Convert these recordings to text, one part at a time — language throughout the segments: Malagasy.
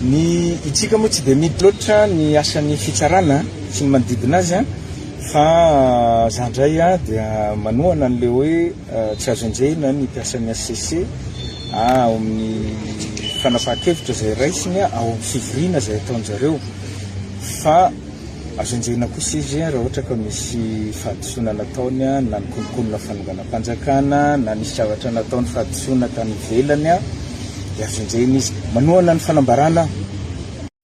Ny itsika moa tsy dia miditra loatra ny asan'ny fitsarana sy ny manodidina azy fa za ndray dia manohana an'le hoe tsy azo enjehina ny mpiasan'ny HCC ao amin'ny fanapahan-kevitra izay raisiny ao amin'ny fivoriana izay ataon-jareo fa Azo enjehina kosa izy raha ohatra ka misy fahadisoana nataony na nikononkonona fanonganam-panjakana na nisy zavatra nataony fahadisoana tany ivelany dia azo enjehina izy. Manohana ny fanambarana aho.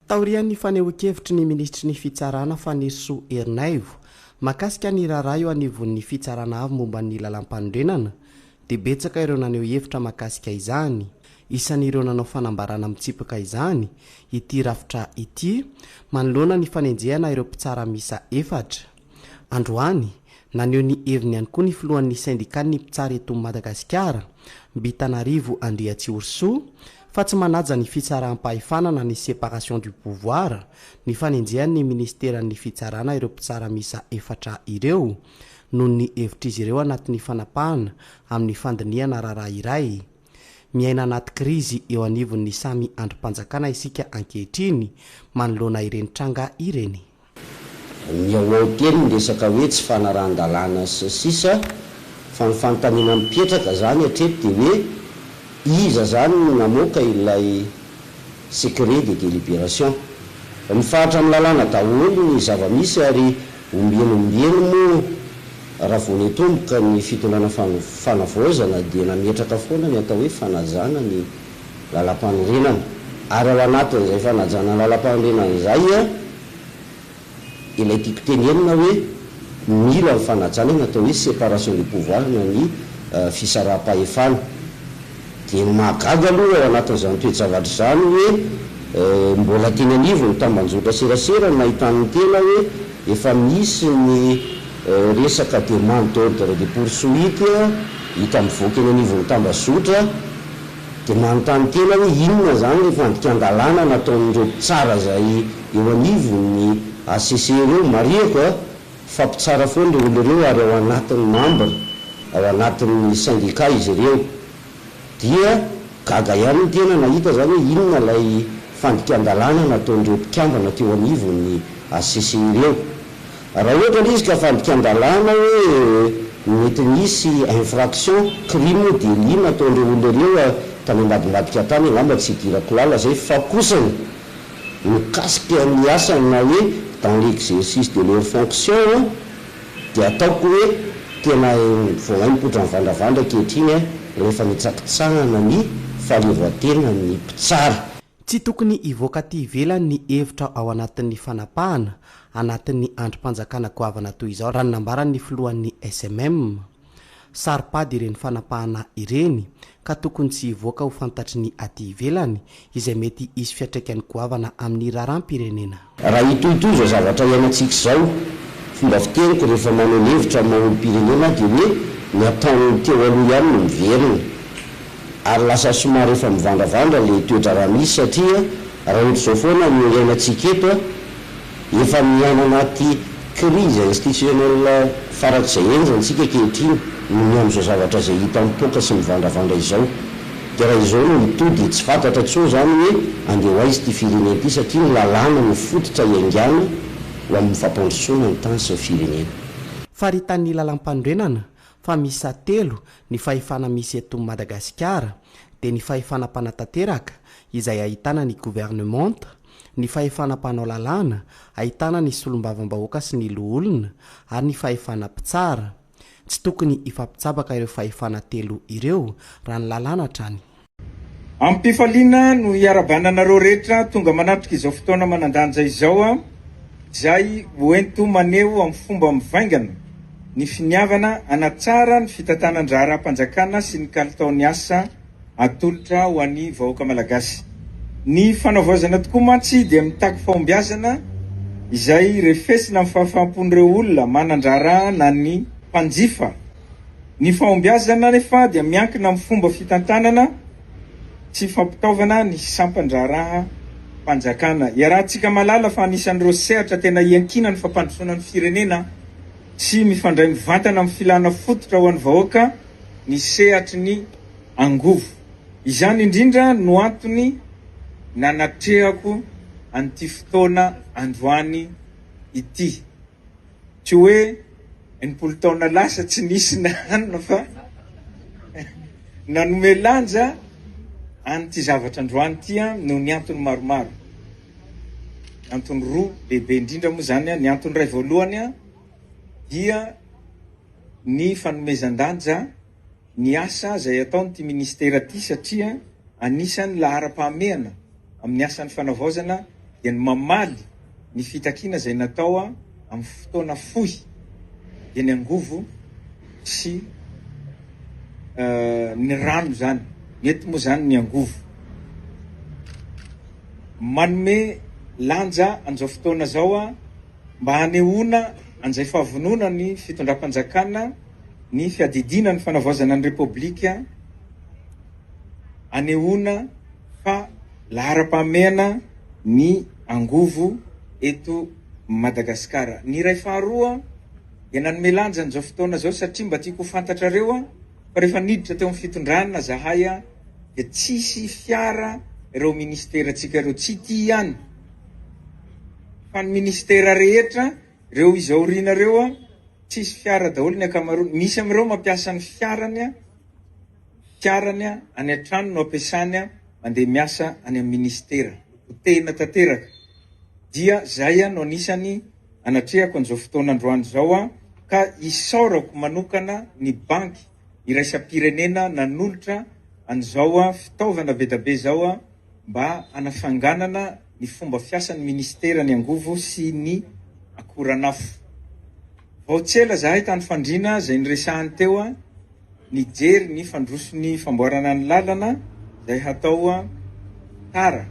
Taorian'ny fanehoan-kevitry ny minisitry ny Fitsarana Fanirisoa Ernaivo mahakasika ny raharaha eo anivon'ny Fitsarana avo momba ny lalàmpanorenana dia betsaka ireo naneho hevitra mahakasika izany. Isan'ireo nanao fanambarana mitsipaka izany ity rafitra ity manoloana ny fanenjehana ireo mpitsara miisa efatra. Androany, naneho ny heviny ihany koa ny filohan'ny sendikan'ny mpitsara eto Madagasikara, Mbitanarivo Andriatsihorisoa, fa tsy manaja ny fitsaram-pahefana na ny séparation du pouvoir ny fanenjehan'ny minisiteran'ny fitsarana ireo mpitsara miisa efatra ireo noho ny hevitr'izy ireo anatin'ny fanapahana amin'ny fandinihana raharaha iray. Miaina anaty krizy eo anivon'ny samy andrim-panjakana isika ankehitriny manoloana ireny tranga ireny. Mihaohao teny ny resaka hoe tsy fanarahan-dalàna sy ny sisa fa ny fanontaniana mipetraka zany hatreto dia hoe iza zany no namoaka ilay secret de délibération? Mifahatra amin'ny lalàna daholo ny zava-misy ary Ombieny ombieny moa raha vao nitomboka ny fitondrana fanavaozana dia nametraka foana ny atao hoe fanajana ny lalampanorenana. Ary ao anatin'izay fanajana ny lalampanorenana izay ilay tiako tenenina hoe mila ny fanajana ny atao hoe séparation des pouvoirs na ny fisaraham-pahefana. Dia ny mahagaga aloha ao anatin'izany toe-javatra izany hoe mbola teny anivon'ny tambanjotra serasera no nahitan'ny tena hoe efa misy ny resaka demande d'ordre de poursuite hita mivoaka eny anivon'ny tambazotra, dia manontany tena hoe inona izany ilay fandikan-dalàna nataon'ireo mpitsara izay eo anivon'ny HCC ireo. Marihiko a! fa mpitsara foana ireo olona ireo ary ao anatin'ny membre, ao anatin'ny syndicat izy ireo. Dia gaga ihany ny tena nahita izany hoe inona ilay fandikan-dalàna nataon'ireo mpikambana teo anivon'ny HCC ireo. Raha ohatra ilay izy ka fandikan-dalàna hoe mety nisy infraction, crime ou délit nataon'ireo olona ireo tany ambadimbadika tany angamba tsy hidirako lalina izay fa kosany mikasika ny asany na hoe dans l'exercice de leur fonction dia ataoko hoe tena vao hay mipoitra mivandravandra ankehitriny ilay fanitsakitsahana ny fahaleovantenan'ny mpitsara. Tsy tokony hivoaka aty ivelany ny hevitra ao anatin'ny fanapahana anatin'ny andrim-panjakana goavana toy izao raha ny nambaran'ny filohan'ny smm. Saro-pady ireny fanapahana ireny ka tokony tsy hivoaka ho fantatry ny aty ivelany izay mety hisy fiantraikany goavana amin'ny raharaham-pirenena. Raha hitohitohy izao zavatra iainantsika izao, fomba fiteniko rehefa maneho ny hevitra amin'ny maha olom-pirenena aho dia hoe ny ataon'ny teo aloha ihany no miverina. Ary lasa somary efa mivandravandra ilay toe-draharaha misy satria raha ohatr'izao foana no iainantsika eto, Efa miaina anaty crise institutionnelle farak'izay henjana isika ankehitriny noho ny amin'izao zavatra izay hita mipoaka sy mivandravandra izao. Dia raha izao no hitohy dia tsy fantatra intsony izany hoe andeha ho aiza ity firenena ity satria ny lalàna no fototra iaingàna ho amin'ny fampandrosoana ny tany sy ny firenena. Faritan'ny lalàmpanorenana fa miisa telo ny fahefana misy eto Madagasikara dia ny fahefana mpanatanteraka izay ahitana ny governemanta, ny fahefana mpanao lalàna, ahitana ny solombavambahoaka sy ny loholona, ary ny fahefana mpitsara. Tsy tokony hifampitsabaka ireo fahefana telo ireo, raha ny lalàna hatrany. Amim-pifaliana no hiarahabana anareo rehetra tonga manatrika izao fotoana manan-danja izao, izay hoento maneho amin'ny fomba mivaingana ny finiavana hanatsara ny fitantanan-draharaham-panjakana sy ny kalitaon'ny asa atolotra ho an'ny vahoaka Malagasy. Ny fanavaozana tokoa mantsy dia mitaky fahombiazana izay refesina amin'ny fahafaham-pon'ireo olona manan-draharaha na ny mpanjifa. Ny fahombiazana anefa dia miankina amin'ny fomba fitantanana sy fampitaovana ny sampan-draharaham-panjakana. Iarahantsika mahalala fa anisan'ireo sehatra tena iankinan'ny fampandrosoana ny firenena sy mifandray mivantana amin'ny filana fototra ho an'ny vahoaka ny sehatry ny angovo. Izany indrindra no antony nanatrehako an'ity fotoana androany ity. Tsy hoe 60 taona lasa tsy nisy nahanina fa nanome lanja an'ity zavatra androany ity noho ny antony maromaro. Antony roa lehibe indrindra moa izany, ny antony iray voalohany dia ny fanomezan-danja ny asa izay ataon'ity ministera ity satria anisan'ny laharam-pahamehana amin'ny asan'ny fanavaozana dia ny mamaly ny fitakiana izay natao amin'ny fotoana fohy dia ny angovo sy ny rano izany, ny eto moa izany ny angovo. Manome lanja an'izao fotoana izao mba hanehoana an'izay fahavonona ny fitondram-panjakana ny fiadidiana ny fanavaozana ny Repoblika, hanehoana fa laharam-pahamehana ny angovo eto Madagasikara. Ny iray faharoa dia nanome lanja an'izao fotoana izao satria mba tiako ho fantatrareo fa rehefa niditra teo amin'ny fitondrana zahay dia tsisy fiara ireo ministerantsika ireo, tsy ity ihany fa ny ministera rehetra ireo izao aoriana ireo tsisy fiara daholo ny ankamaroany, misy amin'ireo mampiasa ny fiarany, fiarany any an-trano no ampiasany mandeha miasa any amin'ny ministera, potehina tanteraka, dia zay no anisany anatrehako an'izao fotoana androany izao ka isaorako manokana ny banky iraisam-pirenena nanolotra an'izao fitaovana bedabe izao mba hanafanganana ny fomba fiasan'ny minisitera ny angovo sy ny akoran'afo. Vao tsy ela zahay tany Fandriana izay niresahany teo nijery ny fandroson'ny famboarana ny lalana izay hatao tara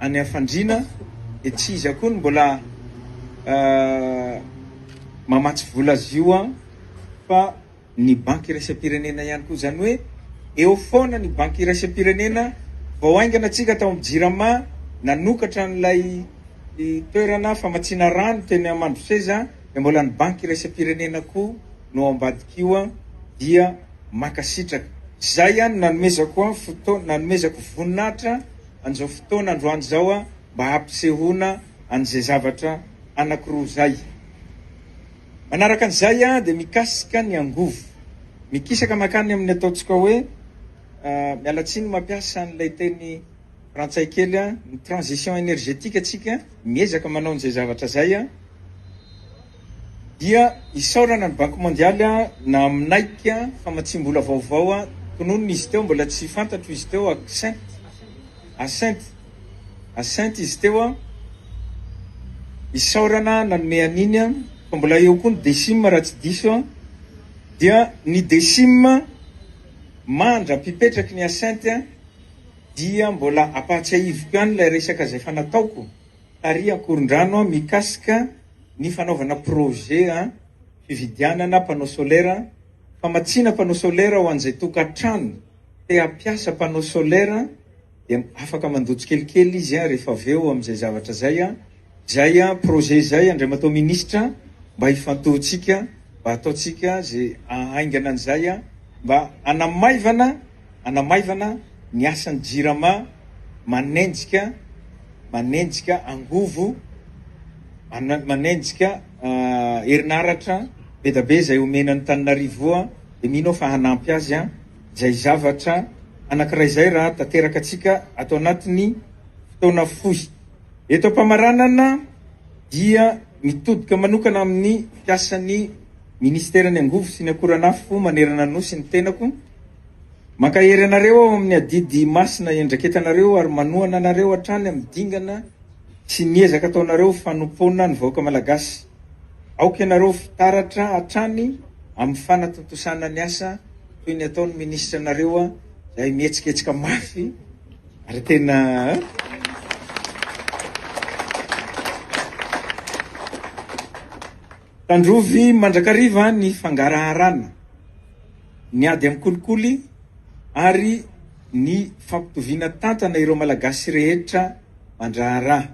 any Fandriana dia tsy iza koa no mbola mamatsy vola azy io fa ny banky iraisam-pirenena ihany koa. Izany hoe eo foana ny banky iraisam-pirenena. Vao haingana tsika tao amin'ny Jirama nanokatra an'ilay toerana famatsiana rano teny Mandroseza dia mbola ny banky iraisam-pirenena koa no ao ambadik'io dia mankasitraka. Izay no nanomezako fotoana, nanomezako voninahitra an'izao fotoana androany izao mba hampisehoana an'izay zavatra anankiroa izay. Manaraka an'izay dia mikasika ny angovo. Mikisaka mankany amin'ny ataontsika hoe, miala tsiny mampiasa an'ilay teny frantsay kely, ny transition énergétique tsika, miezaka manao an'izay zavatra izay, dia isaorana ny Banky Mondialy naminaika famatsiam-bola vaovao, tononina izy teo, mbola tsy fantatro izy teo, Accent, Accent, Ascent izy teo an! Isaorana nanome an'iny an! Fa mbola eo koa ny Decim raha tsy diso an! Dia ny Decim mandra-pipetraky ny Ascent an! Dia mbola ampahatsiahiviko ihany ilay resaka izay efa nataoko tary Ankorondrano an! Mikasika ny fanaovana projet an! Fividianana panneau solaire, famatsiana panneau solaire ho an'izay tokantrano te hampiasa panneau solaire. Dia afaka mandoa tsikelikely izy rehefa avy eo amin'izay zavatra izay. Izay projet izay Andriamatoa Minisitra mba hifantohantsika, mba hataontsika izay hahaingana an'izay mba hanamaivana, hanamaivana ny asan'ny Jirama manenjika, manenjika angovo, manenjika herinaratra be dia be izay omena an'Antananarivo dia mino aho fa hanampy azy. Izay zavatra anankiray izay raha tanteraka antsika ato anatin'ny fotoana fohy. Eto am-pamaranana dia mitodika manokana amin'ny mpiasan'ny Ministeran'ny Angovo sy ny Akoranafo manerana ny Nosy ny tenako. Mankahery anareo aho amin'ny adidy masina iandraketanareo ary manohana anareo hatrany amin'ny dingana sy ny ezaka ataonareo ho fanompoana ny vahoaka Malagasy. Aoka ianareo fitaratra hatrany amin'ny fanatontosana ny asa toy ny ataon'ny minisitra anareo izay mihetsiketsika mafy ary tena Tandrovy mandrakariva ny fangaraharana, ny ady amin'ny kolikoly ary ny fampitoviana tantana ireo Malagasy rehetra mandraharaha.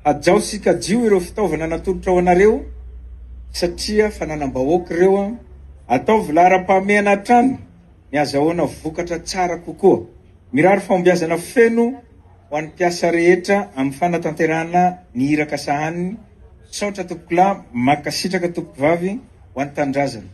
Hajao sy kajio ireo fitaovana natolotra ho anareo satria fananam-bahoaka ireo. Ataovy laharam-pahamehana hatrany ny azahoana vokatra tsara kokoa. Mirary fahombiazana feno. ho an'ny mpiasa rehetra amin'ny fanatanterahana ny iraka sahaniny. Misaotra tompokolahy, mankasitraka tompokovavy ho an'ny tanindrazana.